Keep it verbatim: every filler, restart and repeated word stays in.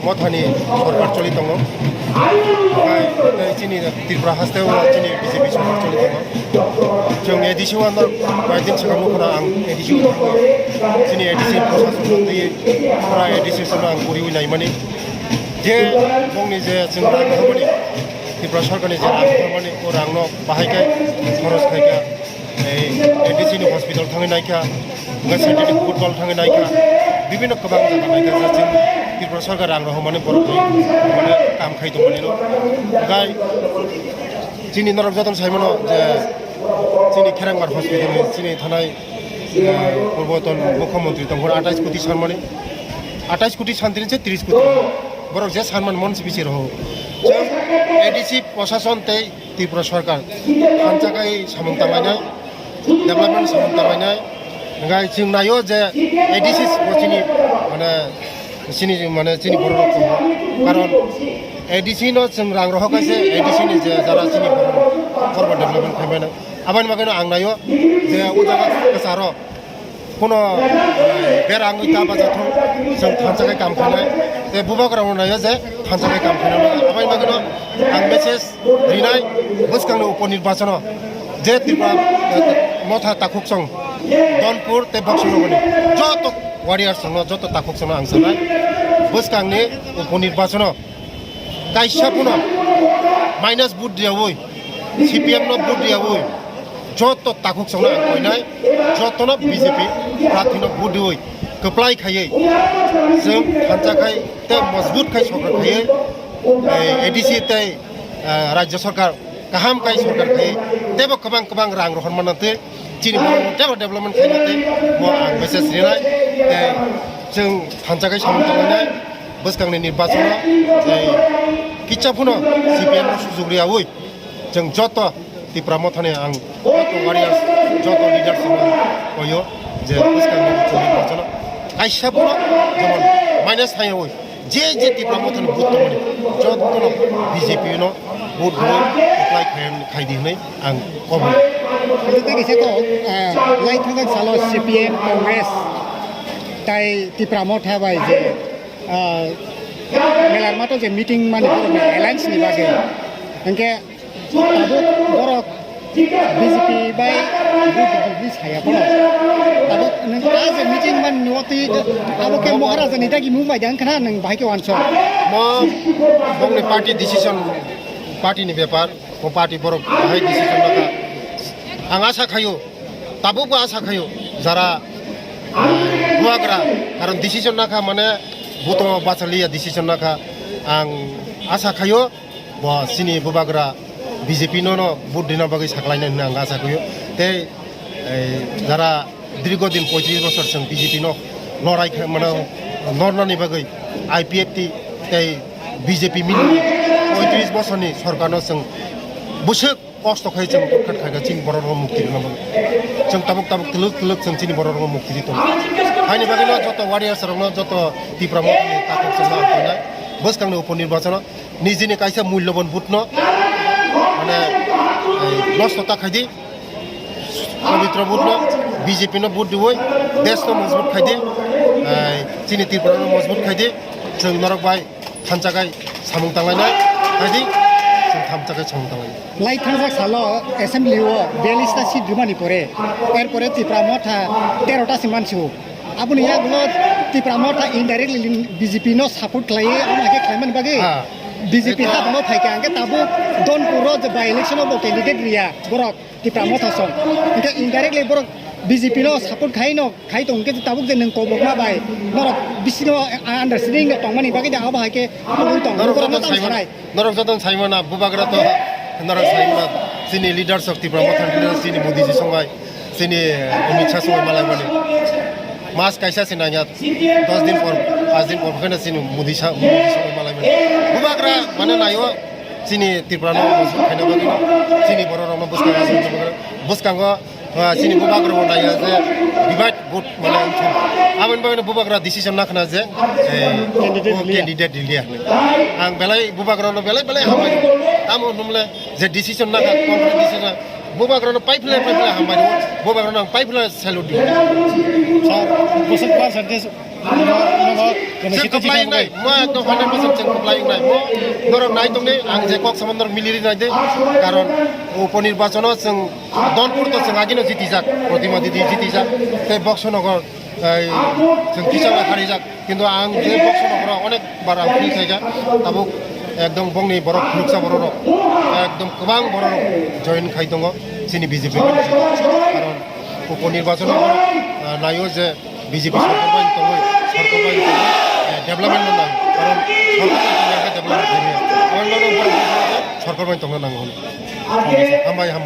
Mothani sorkar choli tongo. Omo hai tei chini Tripura haste o chini B J P sorkar choli tongo. Chwng A D C o ano koyekdin swkang nukho na ang A D C o thangwi chini A D C proshasonno tei pura A D C sono ang puriwi naimani. Je bongni je chwng rang rohormani, Tripura sorkarni je rang rohormani, o rangno bahai khe khoros khai kha. Ei, A D C ni hospital thangwi naikha, wngkha synthetic football thangwi naikha, bibinno kwbang jaga naikha, je chwng Tripura sarkar rang rohormani borok bai mane kam khai tongmani no. Gai chini norok jotono saimano je chini Kherengbar hospital ni chini thanai, eh, purboton mukhyamantri tongkhor atais koti sanmani, atais koti santini se tris koti borok je sanmani mon si bisi roho. Chwng A D C prosason tei Tripura sarkar thansa khai samung tanglainai, development samung tanglainai. Hingkhe chwng naio je A D C bo chini, mane, chini, mane, chini borok rok tongo. Karon A D C no chwng rang rohor khe se A D C ni je jara chini borok rok kormo development khai mano. Aboni bagwi no ang naio je o jaga kwcharo Kuno, eh, berang ui ta baja thung, chwng thansa khai kam khainai. Tei bubagra rok naio je thansa khai kam khainai. Abai bagwino ang message rinai bwskangni upo nirbachono je Tripura, eh, motha takhuk song Donpur tei Boksonogorni joto warriors rokno, joto takhuk songno ang sanai bwskangni upo nirbachono kaisa phano minus vote riyaui, C P M no vote riyaui, joto takhuk songno ang koinai, jotono B J P prarthino vote riyaui, kwplai khaiwi, chwng thansa khai tei mojbut khai sorkar khaiwi, eh, A D C tei, eh, Rajya Sorkar kaham khai sorkar khai teibo kwbang kwbang rang rohor manna tei chini borok teibo development khaina tei bo ang message rinai tei chwng thansa khai samung tanglainai bwskangni nirbachono tei kicha phano C P M no sujug riyaui chwng joto Tipra mothani ang joto warriors joto leaders no koyo je bwskangni nirbachono kaisa phano jemon minus thangyaui je je Tipra mothani vote tongmani jotono B J P no vote rwi apply khai, khai di hwnwi ang kobor. Tei kaisa kok, ah, lai thajak salo C P M, Congress tai Tipra motha bai je, ah, Melarmato je meeting mani borokni alliance ni bagwi. Hingke tabuk borok B J P bai vote rwdi saya phano. Tabuk nwng ta je meeting man nuwatwi abo khe Maharaja ni dagi mung bai dang khna nwng bahai khe wansok. Mo bongni party decision, party ni bepar, mo party borok bahai decision naka. Ang asa khayo, tabuk bo asa khayo, jara, eh, buagra, karon decision naka mane buto bachaliya decision naka. Ang asa khayo, Bo chini bubagra B J P no, no vote rina bagwi saklainai hwnwi ang asa khaio. Tei, eh, jara dirgo din poitris bosor chwng B J P no lorai kha-, mano, nornani bagwi I P F T tei B J P mili poitris bosorni sorkarno chwng bwswk kosto khai chwng khat khaika chini borok rok mukti rwna bagwi. Chwng tabuk tabuk twlwk twlwk chwng chini borok rok mukti ri tongo. Haini bagwi no joto warriors rok no joto Tipra motha ni takhuk chwng no ang tongnai. Bwskang ni upor nirbachono nijini kaisa mulyoban vote no, mane, eh, nosto ta khai di. Pabitra vote no, B J P no vote diwi, desh no mojbut khai di. Eh, chini Tripura no mojbut khai di. Chwng norok bai thansa khai samung tanglainai, khai di. Chwng thansa khai samung tanglainai. Lai thangjak salo assembly o biyallis ta seat rwmani pore, er pore Tipra motha tero ta se mansi o. Aboni yagulo Tipra motha indirectly B J P no support khlaiwi, amo hai khe khlaimani bagwi ha. B J P ha bangno phaikha, hwnkhe tabuk Donpur o je by election o bo candidate riya borok Tipra motha song. Hwnkhe indirectly borok B J P no support khai no khai tong, hwnkhe tabuk je nwng kobokma bai norok bisino understanding no tongmani bagwi de abo hai khe nugwi tong. Norok joto saimano, norok joto saimano bubagra to, norok saimano chini leaders of Tipra motha leaders chini Modi ji songai. Chini Amit Shah songwi malaimani. Mas kaisa se nangya, dos din por, pas din por, phano chini Modi sa, Modi songwi malaimani. Bubagra mane naio, chini Tripura no mojbut khaina bagwi, chini borok rokno bwskango, bwskango, ah, chini bubagra bo naiya je divide vote mane wngthung. Aboni bagwi bubagra decision nakhna je, eh, candidate o liya. Candidate liya. Ang belai bubagra no belai belai hambai. Tamo hwnmle je decision nakha, concrete decision. Bubagrano paiphle paiphle hambai rwo, bubagrano ang paiphle salute di. Sir, bwswk percentage nogo Chwng kwplai wngnai, mo ekdom hundred percent chwng kwplai wngnai. Mo norok nai tongdi, ang je kok samo norok miliri nai di. Karon uponirbachano chwng Donpur to chwng agino jitijak, Protima didi jitijak, tei Boxonagar, ei, chwng kisa bai harijak. Kintu ang je Boxonagaro onek bar ang phil khaikha, tabuk ekdom bongni borok phunuksa bororok, ekdom kwbang bororok join khai tongo chini B J P. Karon uponirbachano, ah, naio je B J P sorkar bai tongwi, sorkar bai tongwi, eh, development no nango. Karon sorkar bai tongwi khe development khaimaya. Aboni bagwi borok sorkar bai tongna nango hwnwi. Hambai, hambai.